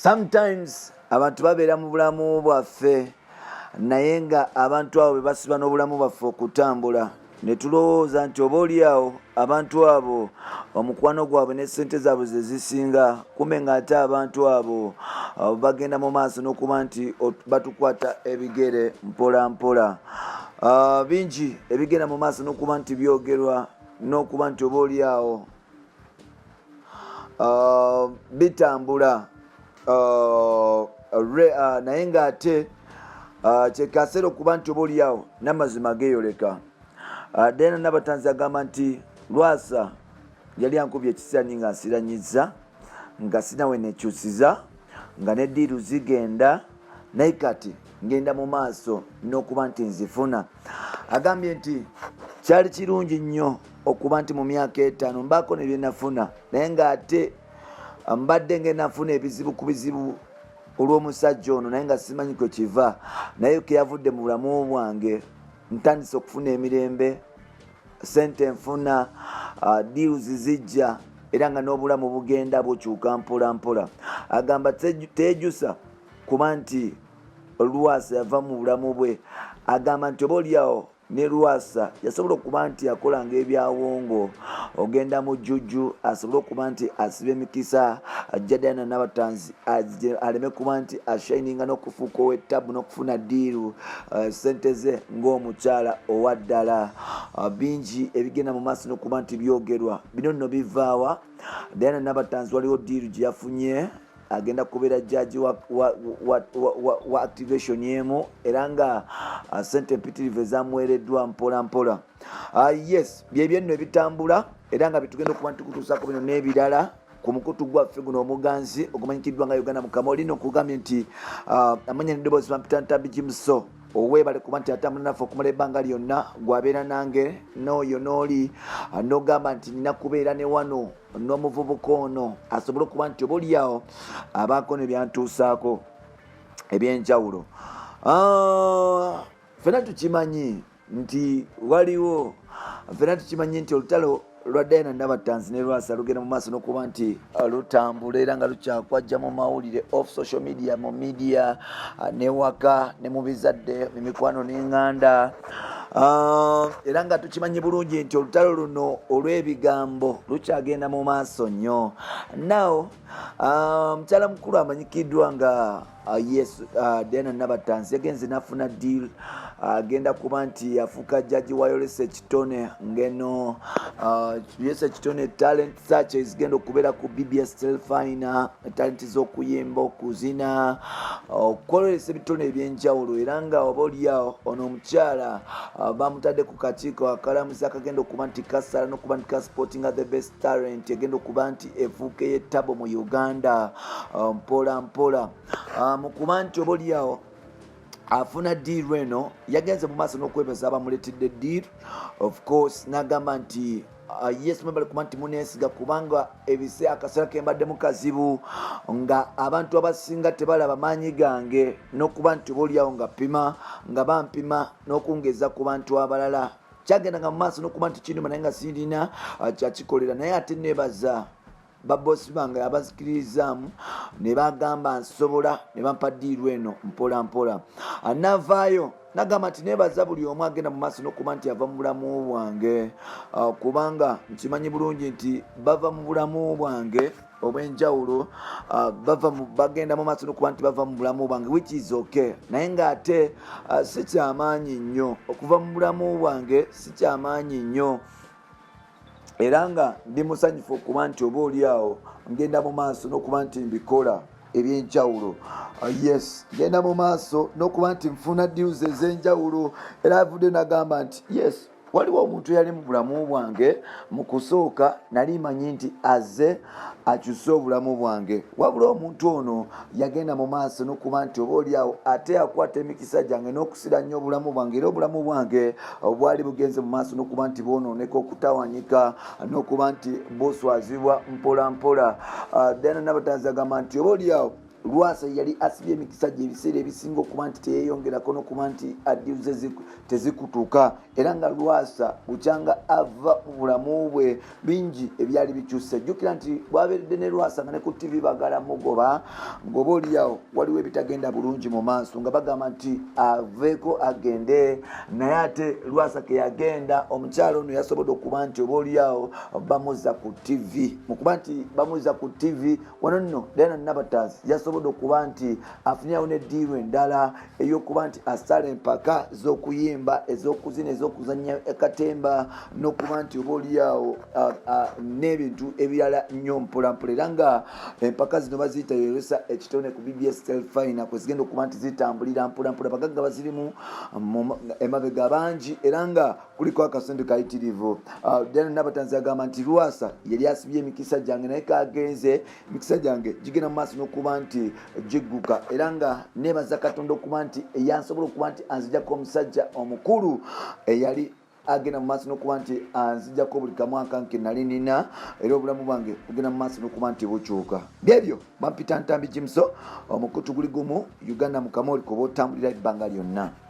Sometimes abantu babeera mu bulamu bwaffe, naye nga abantu abo be basiba n'obulamu bwaffe okutambula, ne tulowooza nti oba oli awo abantu abo omukwano gwabwe ne ssente zaabwe ze zisinga, kumbe ng'ate abantu abo bagenda mu maaso n'okuba nti batukwata ebigere mpola mpola. Bingi ebigenda mu maaso n'okuba nti byogerwa n'okuba nti oba oli awo bitambula, naye ng'ate kyekaseera okuba nti oba oli awo n'amazima geeyoleka. Diana Nabatanzi agamba nti Lwasa yali ankubye ekisirani nga nsiranyiza, nga sinawe nekyusiza, nga ne deal zigenda, naye kati ngenda mu maaso n'okuba nti nzifuna. Agambye nti kyali kirungi nnyo okuba nti mu myaka 5 mbaako ne byenafuna, naye ng'ate mbadde ngenda nfuna ebizibu ku bizibu olw'omusajja ono, naye nga simanyi kwe kiva. Naye ke yavudde mu bulamu bwange, ntandise okufuna emirembe, sente nfuna, deals zijja, era nga n'obulamu bugenda bukyuka mpola mpola. Agamba tejusa kuba nti Lwasa yava mu bulamu bwe. Agamba nti oba oliawo ne Lwasa yasobola okuba nti akolanga ebyawongo, ogenda mu jjuju asobole okuba nti asiba emikisa ajja Diana Nabatanzi aleme kuba nti ashininga n'okufuuka ow'ettabu n'okufuna deal, sente ze ng'omukyala owa ddala. Bingi ebigenda mu maaso n'okuba nti byogerwa. Bino nno bivaawa? Diana Nabatanzi waliwo deal gye yafunye, agenda kubeera judge wa activation emu, era nga sente empitirivu ezamuweereddwa mpola mpola. Yes, byebyo nno ebitambula, era nga bitugenda okuba nti tukutuusaako bino n'ebirala ku mukutu gwaffe guno omuganzi ogumanyikiddwa nga Uganda Mukama. Olina okugambye nti amanya n'eddoboozi bampita Ntambi Jimuso. Oweebale kuba nti atambula naffe okumala ebbanga lyonna, gwabeera nange n'oyo n'oli n'ogamba nti nina kubeera ne wano n'omuvubuka ono asobole okuba nti oba oliawo abaako ne byantuusaako ebyenjawulo. Ffenna tukimanyi nti waliwo, ffenna tukimanyi nti olutalo lwa Diana Nabatanzi ne Lwasa lugenda mu maaso n'okuba nti lutambula, era nga lukyakwajja mu mawulire off social media, mu media, newaka ne mu bizadde, mu mikwano n'eŋŋanda. Era nga tukimanyi bulungi nti olutalo luno olw'ebigambo lukyagenda mu maaso nnyo. Now mukyala mukulu amanyikiddwa nga yes, Diana Nabatanzi yagenze n'afuna deal, agenda kuba nti yafuuka judge wa Yolesa Ekitone, ngeno Yolesa Ekitone talent search ezigenda okubeera ku BBS Telefina, talent z'okuyimba, okuzina, okukolesa ebitone ebyenjawulo. Era nga oba oliawo ono omukyala bamutadde ku kakiiko akalamuzi akagenda okuba nti kasala n'okuba nti kasupportinga the best talent egenda okuba nti efuuka ey'ettabo mu Uganda mpola mpola. Mu kuba nti oba oliawo afuna deal eno, yagenze mu maaso n'okwebaza abamuleetedde deal, of course n'agamba nti yes, mwebale kuba nti muneesiga, kubanga ebise akaseera ke mbaddemu kazibu, nga abantu abasinga tebalaba maanyi gange n'okuba nti oba oliawo nga pima nga bampima n'okungeza ku bantu abalala. Kyagendanga mu maaso n'okuba nti kinuma, naye nga sirina kyakikolera. Naye ate nebaza babosi bange abazikiririzaamu ne bagamba nsobola, ne bampa deal eno mpola mpola. Navaayo nagamba nti nebaza buli omu agenda mu maaso n'okuba nti ava mu bulamu bwange, kubanga nkimanyi bulungi nti bava mu bulamu bwange obw'enjawulo, bagenda mu maaso n'okuba nti bava mu bulamu bwange, which is okay. Naye ng'ate si kyamaanyi nnyo okuva mu bulamu bwange, si kyamaanyi nnyo, era nga ndi musanyufu okuba nti oba oli awo ngenda mu maaso n'okuba nti mbikola ebyenjawulo. Yes, ngenda mu maaso n'okuba nti nfuna deals ez'enjawulo. Era avudde nagamba nti yes, waliwo omuntu eyali mu bulamu bwange, mu kusooka nali manyi nti azze akyuse obulamu bwange, wabula omuntu ono yagenda mu maaso n'okuba nti oba oliawo ate akwata emikisa gyange n'okusira nnyo obulamu bwange, era obulamu bwange bwali bugenze mu maaso n'okuba nti bwonooneka, okutawanyika n'okuba nti buswazibwa mpola mpola. Diana Nabatanzi agamba nti oba oliawo Lwasa yali asibye emikisa gye ebiseera ebisinga okuba nti teyeyongerako n'okuba nti addiuze tezikutuka, era nga Lwasa bukyanga ava mu bulamu bwe bingi ebyali bikyuse. Jjukira nti bwabeeredde ne Lwasa nga ne ku ttivi bagala mugoba, ng'oba oliawo waliwo ebitagenda bulungi mu maaso, nga bagamba nti aveeko agende, naye ate Lwasa ke yagenda, omukyalo ono yasobodde okuba nti oba oliawo bamuzza ku ttivi. Mu kuba nti bamuzza ku ttivi wano nno, Diana Nabatanzi yasobodde okuba nti afunirawo ne ddiiru endala ey'okuba nti asala empaka z'okuyimba, ez'okuzina, ez'okuzannya katemba, n'okuba nti oba oliawo n'ebintu ebirala nnyo mpolampola. Era nga empaka zino baziyita Yoresa Ekitone ku BBS Telefina, kwe zigenda okuba nti zitambulira mpolampola. Bagagga bazirimu emabega bangi, era nga kuliko akasente kayitirivu. Diana Nabatanzi agamba nti Lwasa yali asibye emikisa gyange, naye kagenze, emikisa gyange gigenda mu maaso n'okuba nti gigguka, era nga nebaza Katonda okuba nti eyansobola okuba nti anzijako omusajja omukulu eyali agenda mu maaso n'okuba nti anzijako buli kamu akanke nali nina, era obulamu bwange bugenda mu maaso n'okuba nti bukyuka. Byebyo, bampita Ntambi Jimso, omukutu guli gumu Uganda, mukamoli kuba otambulira ebbanga lyonna.